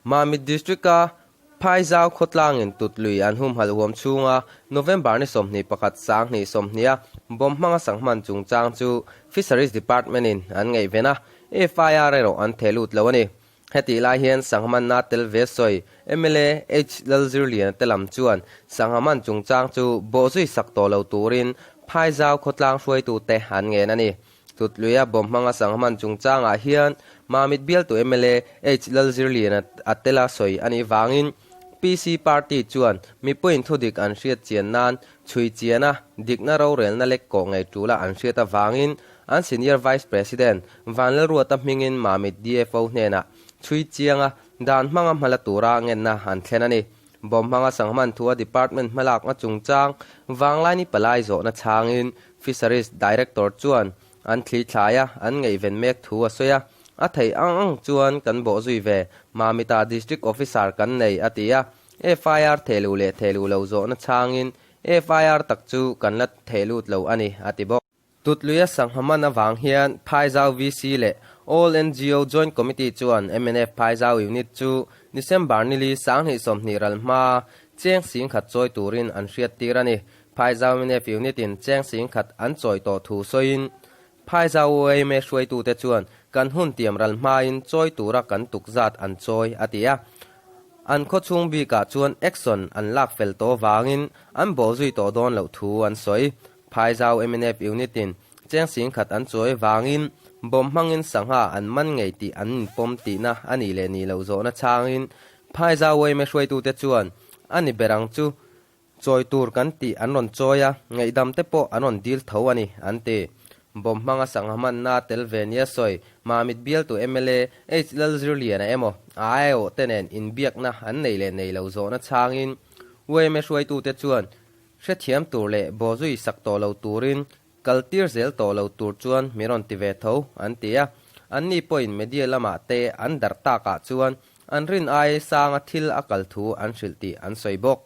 Mamit District-a Phaizau khawtlangin Tutlui an humhalh huam chhunga November ni 21 2020-a bomb hmanga sanghman chungchang chu Fisheries Department-in an ngaihven a, FIR erawh an theh lut lo a ni. Hetih lai hian Sanghamanna tel ve sawi mla H Lalzirliana te lam chuan Sanghaman chungchang chu bawhzui sak tawh lo turin Phaizau khawtlang hruaitute an ngen a ni. Tutluia bomb hmanga Sanghaman chungchangah hian Mamit bialtu mla H Lalzirliana a tela sawi a nih vangin PC party chuan mipuiin thudik an hriat chian nan chhui chiana dikna rorelna lek kawh ngei tula an hriat avangin an Senior Vice President Vanlalruata hmingin Mamit DFO hnenah chhui chianga dan hmanga hmala tura ngenna an thlen a ni. Bomb hmanga Sanghaman thua Department hmalakna chungchang Vanglaini palai zawhna chhangin Fisheries Director chuan an thli thlai a, an ngaihven mek thu a sawi a. A theih ang ang chuan kan bawh zui ve, Mamita District Officer kan nei, a ti a. FIR thehluh leh thehluh lo zawhna chhangin FIR tak chu kan la thehlut lo a ni, a ti bawk. Tutluia sangha man avang hian Phaizau VC leh All NGO Joint Committee chuan mnf Phaizau Unit chu December nili 2020 ral hma cheng singkhat chawi turin an hriattir a ni. Phaizau mnf Unit in cheng singkhat an chawi tawh thu sawiin Phaizau UAMA hruaitute chuan kan hun tiam ral hmain chawi tura kan tuk zat an chawi a ti a. An khawchhung bikah chuan action an lak fel tawh vangin an bawhzui tawh dawn loh thu an sawi. Phaizau mnf unit in cheng singkhat an chawi vangin bomb hmangin sangha an man ngei tih an inpawm tihna a nih leh nih loh zawhna chhangin Phaizau yma hruaitute chuan a ni ber ang chu chawi tur kan tih an rawn chawi a, ngaihdam te pawh an rawn dil tho a ni, an ti. Bomb hmanga sangha manna tel ve nia sawi Mamit bialtu mla H Lalzirliana emaw a aiawh te nen inbiakna an nei leh nei lo zawhna chhangin yma hruaitute chuan Hrethiam tur leh bawzui sak tawh lo turin kal tir zel tawh lo tur chuan mi rawn ti ve tho, an ti a. Anni pawhin media lamah te an darh takah chuan an rin ai sanga thil a kal thu an hrilh tih an sawi bawk.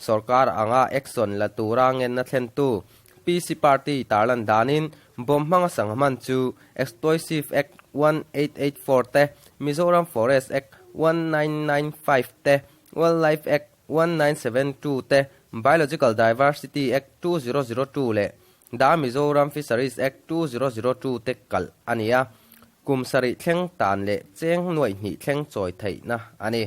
Sorkar anga action la tura ngenna thlentu PC Party tarlan danin bomb hmanga sangha hman chu Exploisive Act 1884 te, Mizoram Forest Act 1995 te, Wildlife Act 1972 te, Biological Diversity Act 2002 leh The Mizoram Fisheries Act 2002 te kalh a ni a, kum sarih thleng tan leh cheng nuaih hnih thleng chawi theihna a ni.